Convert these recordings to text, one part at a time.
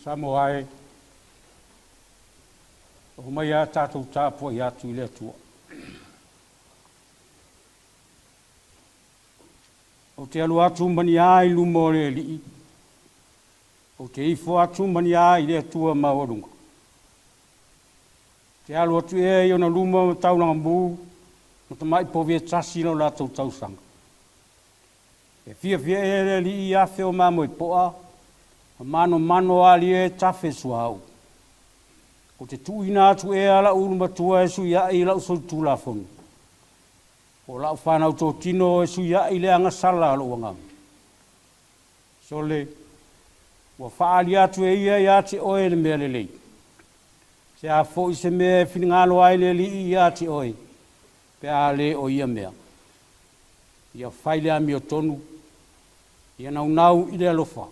Samoa e, omai a tatou tapuai atu i le Atua. Ou te alu atu ma ni a i luma o le Alii, ou te ifo atu ma ni a i le Atua maualuga. Te alu atu ea i ona luma ma taulaga mu ma tamai povi e tasi lo latou tausaga. E fiafia ea le Alii i afe o mamoe poa, ma manomano alia e tafe suauu. Ou te tuuina atu ea la'u ulu matua e suia'i i la'u solitulafono, po o la'u fanau totino e suia'i i le agasala a lo'u agaga. Sole, ua faaali atu e ia iā te oe le mea lelei. Se a foi se mea e finagalo ai le Alii iā te oe, pe a le o ia mea. Ia fai le amiotonu, ia naunau i le alofa,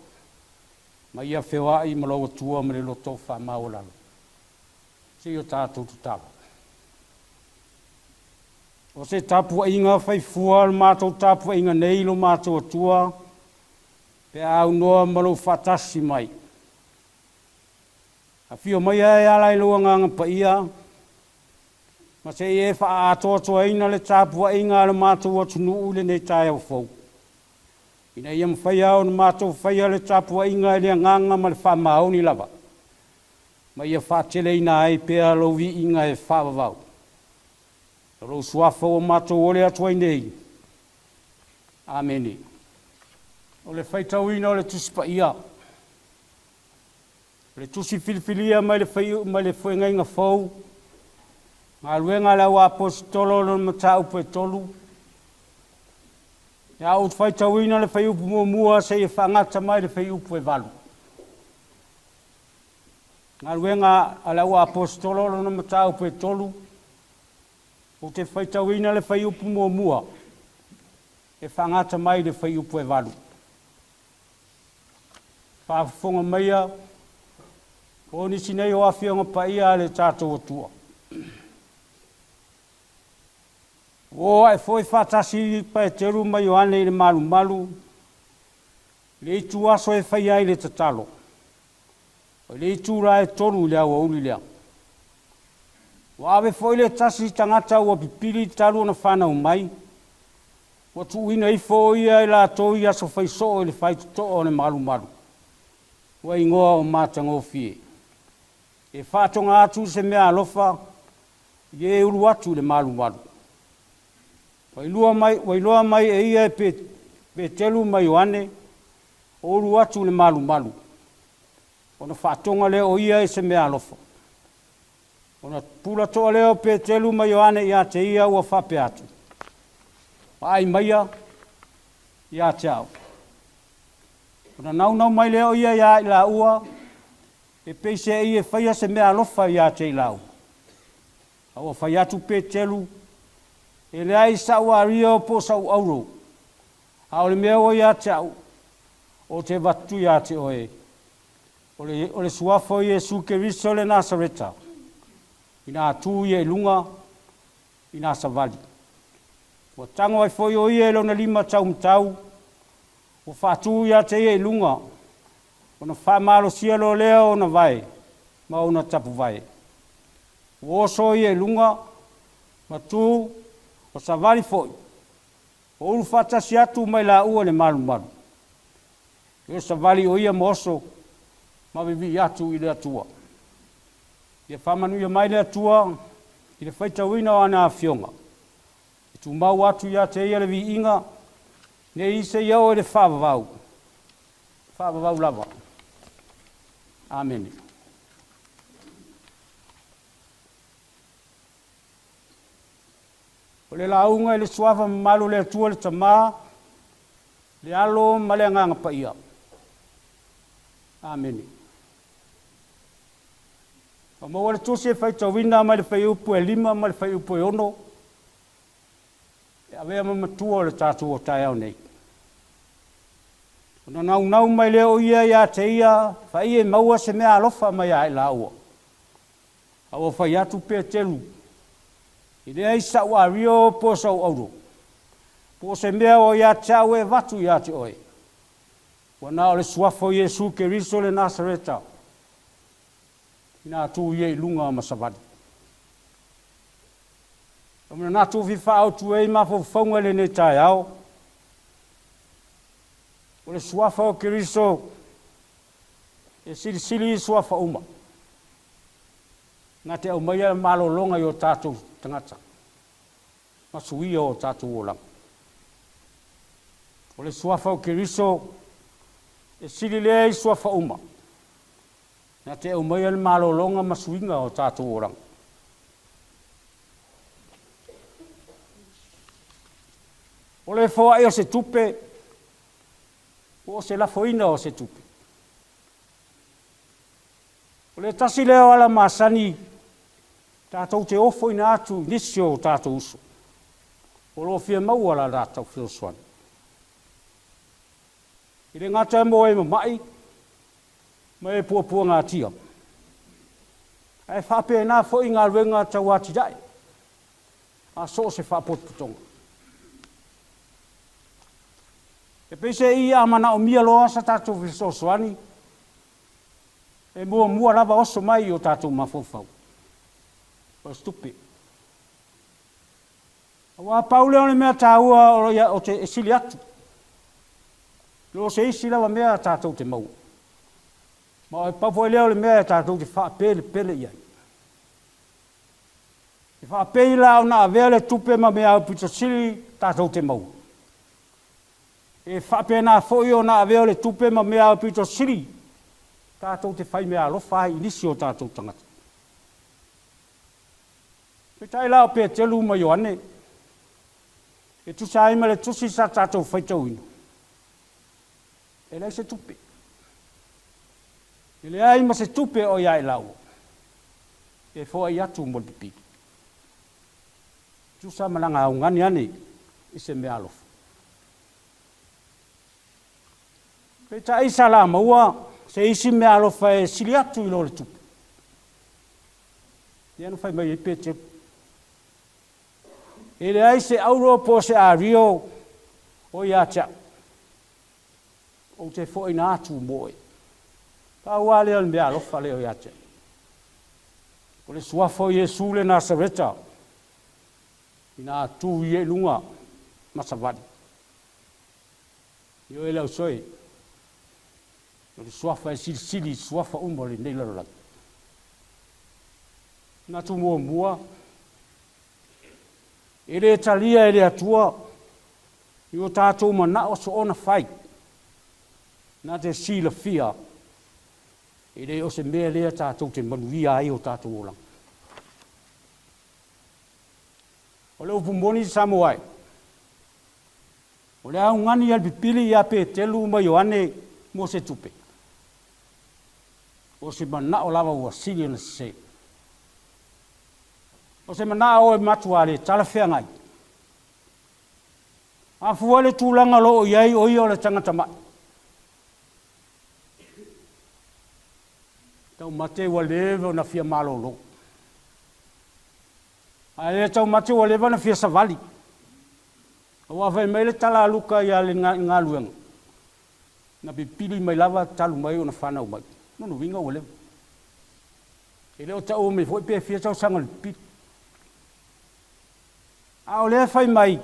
ma ia feoai ma lou Atua ma le loto faamaualalo. Se i o tatou tatalo. O se tapuaiga faifua le matou tapuaiga nei i lo matou Atua, pe a aunoa ma lou faatasi mai. Afio maia e ala i lou Agaga Paia, ma se i e faaatoatoaina le tapuaiga a lo matou atunuu i lenei taeao fou, ina ia mafai ona matou faia le tapuaiga i le agaga ma le faamaoni lava, ma ia faateleina ai pea lou viiga e faavavau. O lou suafa ua matou ole atu ai nei. Amene. O le faitauina o le Tusi Paia. O le tusi filifilia mai le, fai, mai le Feagaiga Fou, galuega a le auaposeitolo lona mataupu e tolu. Ia ou faitauina le fuaiupu muamua seia faagata mai le fuaiupu e valu. Galuega a le auaposeitolo lona mataupu e tolu, ou te faitauina le fuaiupu muamua e faagata mai le fuaiupu e valu. Faafofoga maia, o nisi nei o Afioga Paia a le tatou Atua. Ua o ae foi faatasi Paeteru ma Ioane i le malumalu, i le ituaso e faia ai le tatalo, o le itula e tolu i le aoauli lea. Ua ave foi le tasi tagata ua pipili talu ona fanau mai, Ua tuuina ifo ia e latou i aso faisoo i le faitotoa o le malumalu, ua igoa o Matagofie, e faatoga atu i se mea alofa i e ulu atu i le malumalu. Ua iloa mai, ua iloa mai e ia e Petelu ma Ioane, o ulu atu i le malumalu, ona faatoga lea o ia i se mea alofa. Ona pula toa lea o Petelu ma Ioane ia te ia ua faapea atu, Vaai maia ia te au. Ona naunau mai lea o ia iā i laua, e peiseai e faia se mea alofa ia te i laua. A ua fai atu Petelu, E leai sa'u ario po o sa'u auro, a o le mea ua ia te au, ou te avatu ia te oe. O le, o le suafa o Iesu Keriso le Nasareta, ina tu ia i luga, ina savali. Ua tago ai foi o ia i lona lima taumatau, ua faatu ia te ia i luga, ona faamalosia loa lea o ona vae ma ona tapuvae. Ua oso ia i luga, ma tu, ua savali foi, ua ulu faatasi atu ma i laua i le malumalu. E savali o ia ma oso ma vivii atu i le Atua. Ia faamanuia mai le Atua i le faitauina o ana afioga. E tumau atu ia te ia le viiga, nei seia oo i le faavavau, faavavau lava. Amene. O le lauga i le Suafa mamalu o le Atua le Tama, le Alo ma le Agaga Paia. Amene. Ua maua le tusi e faitauina mai le fuaiupu e 5 ma le fuaiupu e 6 e avea ma matua o le tatou o taeao nei. Ona naunau mai lea o ia ia te ia, faia e maua se mea alofa mai ia i laua. A ua fai atu Peteru, E leai sa'u ario po o sa'u auro, po o se mea o ia te au e avatu ia te oe. Ua na o le suafa o Iesu Keriso le Nasareta, ina tu ia i luga ma savali. Ua manatu fia faaautu ai mafaufauga i lenei taeao, o le suafa o Keriso e silisili i suafa uma. Na te aumaia malologa i o tatou tagata ma suia o tatou olaga. O le suafa o Keriso e sili lea i suafa uma. Na te aumaia le malologa ma suiga o tatou olaga. O le foai o se tupe, po o se lafoina o se tupe. O le tasi lea o ala masani tatou te ofoina atu i nisi o tatou uso o lo o fia maua la latou fesoasoani. E le gata mo e mama'i ma e puapuagatia, ae faapena foi galuega tau atinae a so o se faapotopotoga. E peiseai a manaomia loa sa tatou fesoasoani, e muamua lava oso mai i o tatou mafaufau, o se tupe. Aua pau lea o le mea taua o te e sili atu, i lo se isi lava mea tatou te maua. Ma e pau foi lea o le mea tatou te faapelepele i ai. E faapei la ona avea le tupe ma mea aupito sili tatou te maua. E faapena foi ona avea le tupe ma mea aupito sili tatou te faimeaalofa ai i nisi o tatou tagata. Peitai la o Peteru ma Ioane, e tusa ai ma le tusi sa tatou faitauina, e leai se tupe. E leai ma se tupe o ia i laua e foai atu mo le pipili. Tusa ma laga augani ane i se meaalofa. Peitai sa la maua se isi meaalofa e sili atu i lo le tupe. Lea na fai mai ai Peteru, E leai se auro po o se ario o ia te au, ou te foaina atu mo oe. Pau lava lea o le meaalofa lea o ia te au. O le suafa o Iesu le Nasareta, ina tu ia i luga ma savali. Ioe le ausoe, o le suafa e silisili i suafa uma o lenei lalolagi. Manatu muamua, e le talia e le Atua i o tatou manao soona fai, na te silafia e le o se mea lea tatou te manuia ai o tatou olaga. O le upu moni Samoa e, o le augani a le pipili ia Petelu ma Ioane mo se tupe, o se manao lava ua sili ona sese. O se manao e matua le talafeagai. A fua le tulaga o lo o i ai o ia o le tagata ma'i. Taumate ua leva ona fia malolo. A le taumate ua leva ona fia savali. Aua fai mai le tala a Luka ia le galuega, na pipili mai lava talu mai ona fanau mai. Lona uiga ua leva. E le o taua mai foi pe fia tausaga o le pipili. A o lea e fai mai,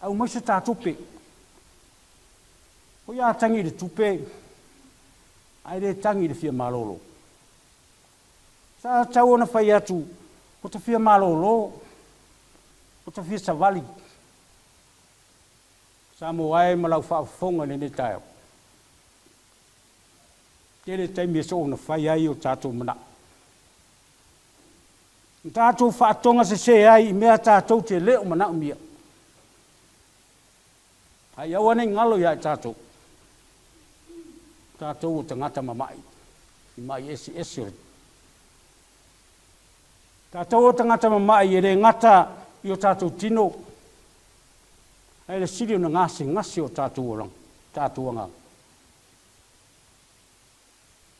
aumai se ta tupe. O ia a tagi i le tupe, ae le tagi i le fia malolo. Sa tatau ona fai atu, ua ta fia malolo, ua ta fia savali. Samoa e ma lau faafofoga i lenei taeao. Tele taimi e soona fai ai o tatou manao. Na tatou faatoga sese ai i mea tatou te le o manaomia. A ia aua ne i galo ia i tatou, o tatou o tagata mama'i i ma'i eseese o le Tatou o tagata mama'i e le gata i o tatou tino, ae le sili ona gasegase o tatou olaga, tatou agaga.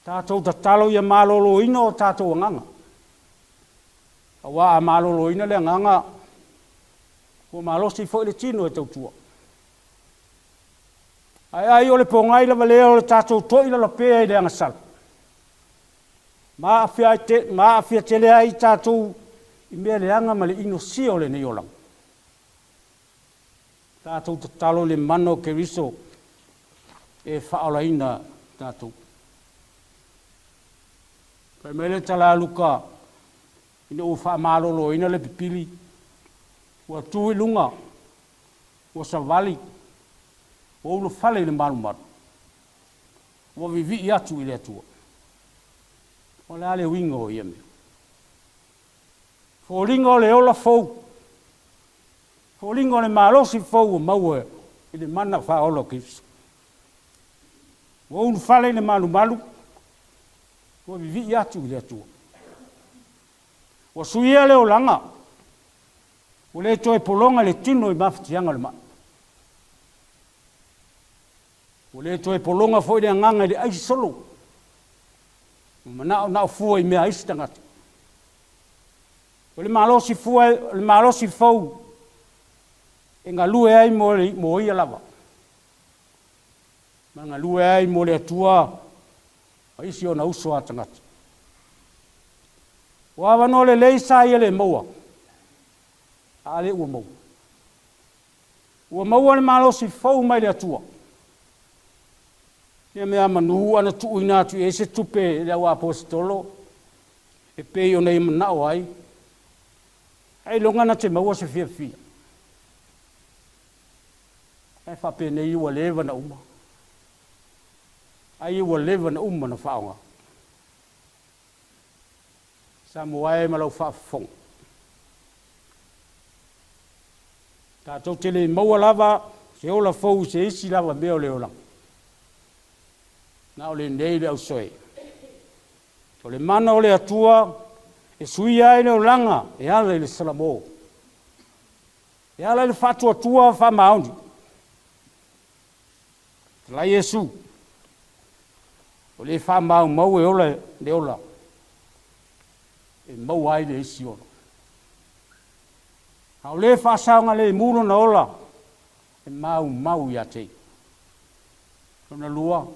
Tatou tatalo ia maloloina o tatou agaga, aua a maloloina le agaga, ua malosi foi le tino e tautua. Ae ai o le pogai lava lea o le tatou toilalo pea i le agasala, ma aafia tele ai tatou i mea leaga ma le inosia o lenei olaga. Tatou tatalo i le mana o Keriso e faaolaina tatou. Fai mai le tala a Luka, ina ua faamaloloina le pipili, ua tu i luga, ua savali, ua ulufale i le malumalu, ua vivii atu i le Atua. O le a le uiga o ia mea? Foliga o le ola fou, foliga o le malosi fou ua maua i le mana faaola o Keriso. Ua ulufale i le malumalu, ua vivii atu i le Atua. Ua suia le olaga, ua le toe pologa le tino i mafatiaga o le mai. Ua le toe pologa foi le agaga i le aisi solo, ua manaonao fua i mea a isi tagata. O le malosi fua, o le malosi fou e galue ai mo, le, mo ia lava, ma galue ai mo le Atua ma isi ona uso a tagata. O avanoa lelei sa ia le maua, a lea ua maua. Ua maua le malosi fou mai le Atua. Ia meamanu ana tuuina atu i ai se tupe i le au aposetolo e pei ona ia manao ai, ailoga na te maua se fiafia. Ae faapenei ua leva na uma. Ai ua leva na uma na faaaoga. Samoa e ma lau faafofoga. Tatou te le maua lava se ola fou i se isi lava mea o le olaga. Na o lenei le ausoe. O le mana o le Atua e suia ai le olaga e ala i le salamo. E ala i le faatuatua faamaoni. Fetalai Iesu, o le faamaumau e ola le ola e maua ai le isi ola. A o le faasaogalemu lona ola, e maumau ia te ia. Lona lua,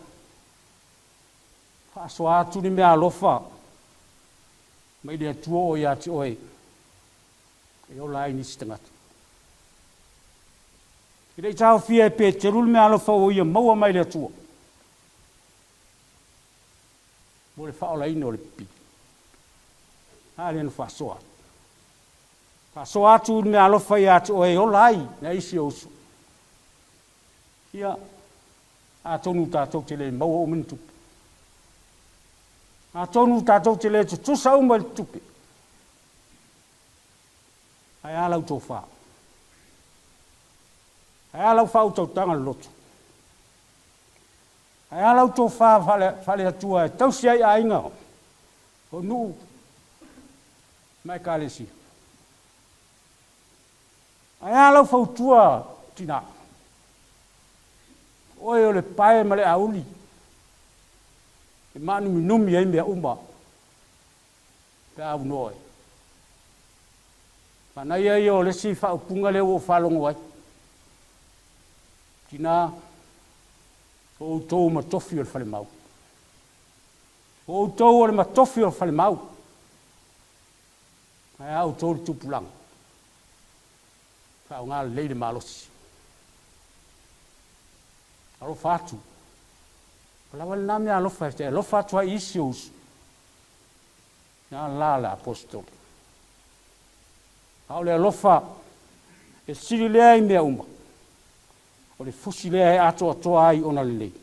faasoa atu ni meaalofa mai le Atua o ia te oe e ola ai nisi tagata. E le i taofia e Peteru le meaalofa ua ia maua mai le Atua mo le faaolaina o le pipii. A lea na faasoa atu. Faasoa atu le meaalofa ia te oe e ola ai nai isi ou uso. Ia, atonu tatou te le maua uma ni tupe. Atonu tatou te le tutusa uma i le tupe. Ae a lau tofa? Ae a lau faautautaga loloto? Ae a lau tofa faale-Atua e tausi ai aiga, o nuu ma ekalesia? Ae a lau fautua tina? Oe o le pae ma le auli e maanuminumi ai mea uma pe a aunoa ai. Manaia ia o le isi faaupuga lea ua ou faalogo ai. Tina, o outou ma tofi o le falemau. O outou o le matofi o le falemau. Ae a outou le tupulaga. Faaaoga lelei le malosi. Alofa atu. Ua lava lena mea alofa e alofa atu ai i isi ou uso. Na la le aposetolo. A o le alofa e sili lea i mea uma, o le fusi lea e atoatoa ai ona lelei.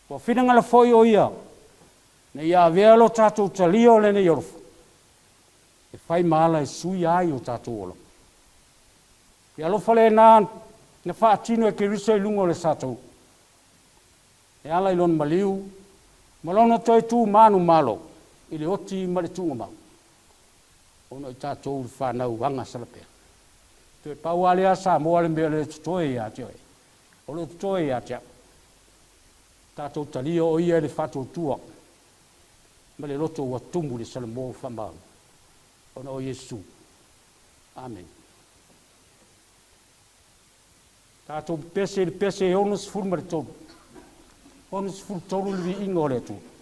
Ua finagalo foi o ia, ina ia avea lo tatou talia o lenei alofa. E fai ma ala e suia ai o tatou olaga. Le alofa lena na faatino e Keriso i luga o le sataua, e ala i lona maliu ma lona toe tu manumalo i le oti ma le tuugamau, ona o i tatou le fanau agasalapea. Toe pau lava lea Samoa le mea o lea e totoe ia te oe, o lo o totoe ia te au. Tatou talia o ia i le faatuatua ma le loto ua tumu i le salamo faamaoni ona o Iesu. Amene. Tatou pepese i le pese e 63, 63 le viiga o le Atua.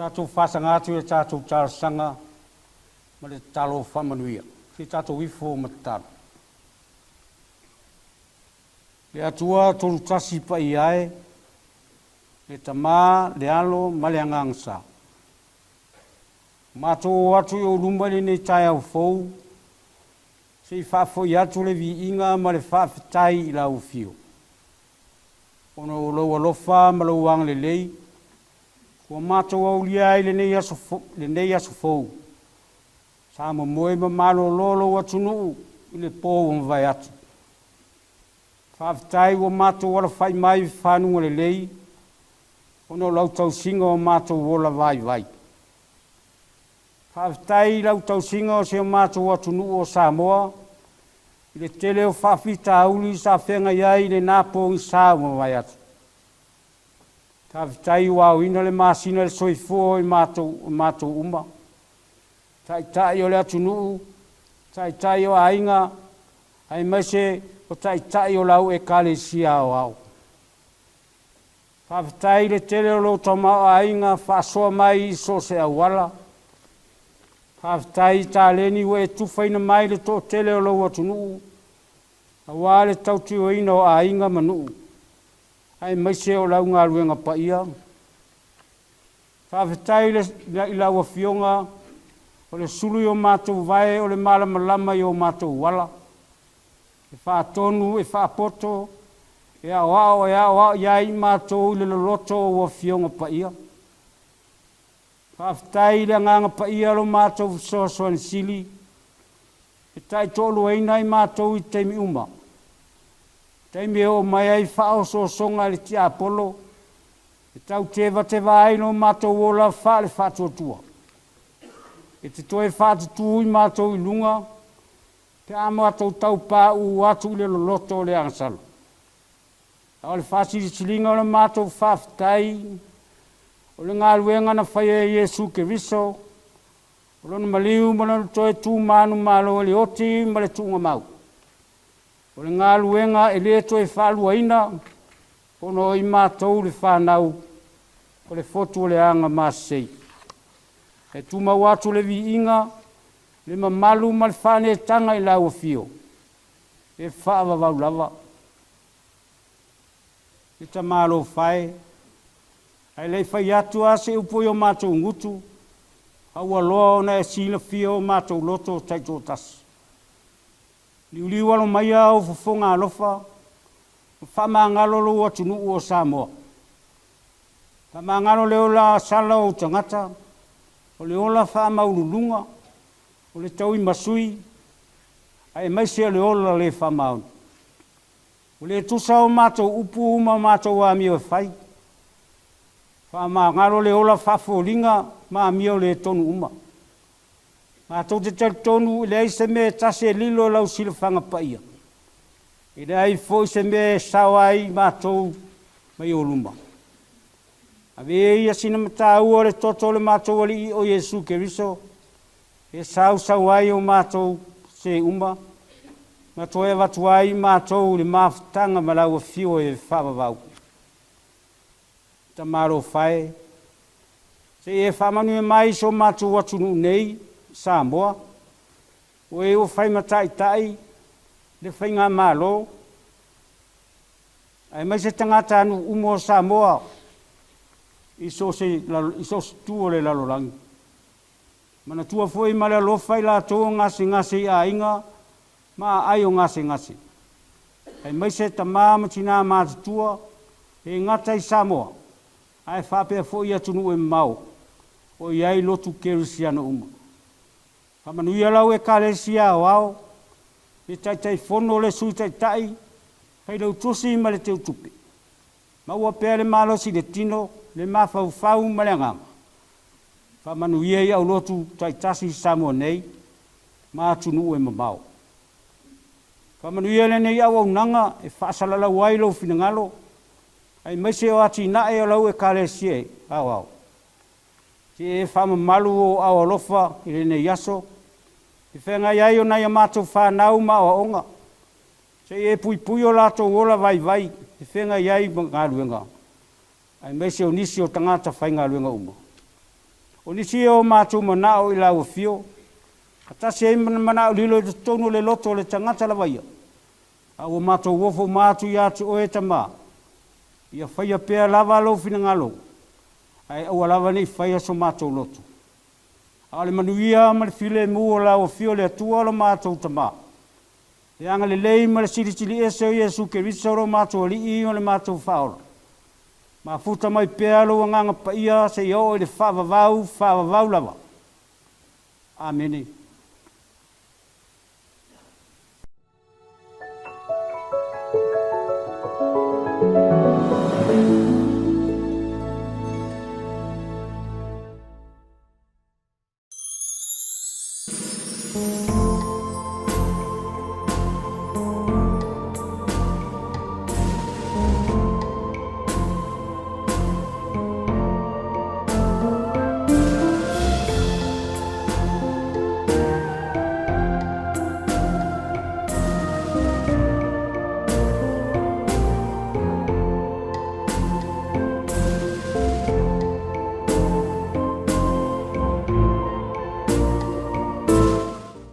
Tatou faasaga atu i a tatou talosaga ma le tatalo faamanuia. Se i tatou ifo ma tatalo. Le Atua Tolutasi Paia e, le Tama, le Alo ma le Agaga Sa. Matou o atu i ou luma i lenei taeao fou, se i faafoi atu le viiga ma le faafetai i lau afio. Ona o lou alofa ma lou agalelei, ua matou aulia ai lenei aso, lenei aso fou. Sa momoe ma malolo lou atunuu i le po ua mavae atu. Faafetai ua matou alafai mai i fanuga lelei, ona o lau tausiga o matou ola vaivai. Faafetai i lau tausiga o si o matou atunuu o Samoa i le tele o faafitauli sa feagai ai i lena pogisa ua mavae atu. Faafetai ua aoina le masina i le soifua o matou, o matou uma, taitai o le atunuu, taitai o aiga, aemaise o taitai o lau Ekalesia aoao. Faafetai i le tele o lou tamaoaiga faasoa mai i so o se auala. Faafetai i taleni ua e tufaina mai le toatele o lou atunuu aua le tautuaina o aiga ma nuu, aemaise o lau galuega paia. Faafetai i lau Afioga o le sulu i o matou vae o le malamalama i o matou ala. E faatonu, e faapoto, e aoao, e aoao i ai i matou i le loloto o ou Afioga Paia. Faafetai i le Agaga Paia lo matou fesoasoani sili, e taitoaluaina ai matou i taimi uma, taimi e oo mai ai faaosoosoga i le tiapolo, e tau tevateva ai lo matou ola faale-faatuatua. E te toe faatutū i matou i luga, pe a matou taupaū atu i le loloto o le agasala. A o le faasilisiliga o le matou faafetai, o le galuega na faia e Iesu Keriso, o lona maliu ma lona toe tu manumalo i le oti ma le tuugamau. O le galuega e le toe faaluaina ona o i matou le fanau o le fotu o le aga masei. E tumau atu le viiga, le mamalu ma le faaneetaga i lau afio, e faavavau lava. Le tamalofa e, ae le i fai atu lava se upu i o matou gutu, a ua loa ona e silafia o matou loto taitoatasi. Liuliu alo maia ou fofoga alofa, ma faamagalo lou atunuu o Samoa. Faamagalo le ola sala o ou tagata, o le ola faamaululuga, o le tauimasui, aemaise o le ola le faamaoni. Ua le tusa o matou upu ma matou amio e fai. Faamagalo le ola faafoliga ma amio le tonu uma. Matou te talitonu e leai se mea e tasi e lilo i lau silafaga paia. E leai foi se mea e sao ai matou mai ou luma. Ave ia sina mataua o le toto o le matou Alii o Iesu Keriso e sausau ai o matou sē uma, ma toe avatu ai matou i le mafutaga ma lau afio e faavavau. Tamalofa e, se i e faamanuia mai i so matou atunuu nei, Samoa, o e ua fai ma taitai le faigamalo, aemaise tagatanuu uma o Samoa i so o se itu o le lalolagi. Manatua foi ma le alofa i latou o gasegase i aiga ma aai o gasegase, aemaise tama ma tina matutua e gata i Samoa ae faapea foi i atunuu e mamao o i ai lotu kerisiano uma. Faamanuia lau Ekalesia Aoao, le Taitaifono, le Sui Taitai, Failautusi ma le Teutupe. Maua pea le malosi i le tino, le mafaufau ma le agaga. Faamanuia i aulotu taitasi i Samoa nei ma atunuu e mamao. Faamanuia lenei auaunaga e faasalalau ai lou finagalo, aemaise o atinae o lau Ekalesia Aoao. Se e faamamalu ou aao alofa i lenei aso, e feagai ai o nai a matou fanau ma aoaoga, se i e puipui o latou ola vaivai e feagai ai ma galuega, aemaise o nisi o tagata faigaluega uma. O nisi ia o matou manao i lau afio, faatasi ai ma manao lilo i totonu o le loto o le tagata lava ia, a ua matou ofo uma atu ia te oe e Tama, ia faia pea lava lou finagalo, ae aua lava ne i faia so matou loto. A o le manuia ma le filemu o lau afio le Atua lo matou Tama, le agalelei ma le silisili ese o Iesu Keriso lo matou Alii ma le matou Faaola, mafuta mai pea lou Agaga Paia seia oo i le faavavau faavavau lava. Amene.